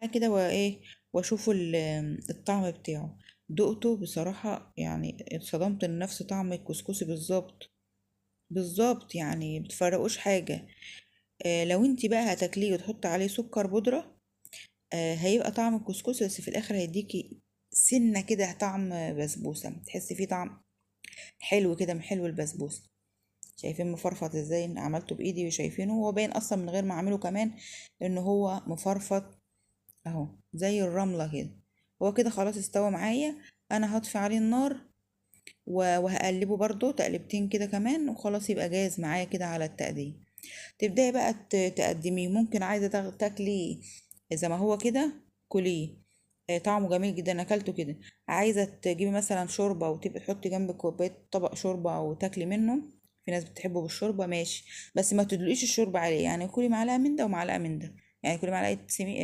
كده وايه، واشوف الطعم بتاعه. دقته بصراحة يعني اتصدمت ان نفس طعم الكسكسي بالظبط بالظبط، يعني بتفرقوش حاجة. لو انت بقى هتاكليه وتحط عليه سكر بودرة، هيبقى طعم الكسكسي، بس في الاخر هيديكي سنة كده طعم بسبوسة، تحسي فيه طعم حلو كده من حلو البسبوسة. شايفين مفرفط ازاي؟ ان عملته بايدي وشايفينه هو باين اصلا من غير ما اعمله كمان ان هو مفرفط اهو زي الرملة كده. هو كده خلاص استوى معايا. انا هطفي عليه النار وهقلبه برضو تقلبتين كده كمان، وخلاص يبقى جاهز معايا كده على التقديم. تبدأي بقى تقدميه. ممكن عايزة تاكليه زي ما هو كده كليه، طعمه جميل جدا، اكلته كده. عايزة تجيبي مثلا شوربة وتبقي تحطي جنب كوباية طبق شوربة وتاكلي منه، في ناس بتحبه بالشوربة، ماشي، بس ما تدلقيش الشوربة عليه، يعني كلي معلقة من ده ومعلقة من ده، يعني كلي معلقة سمي...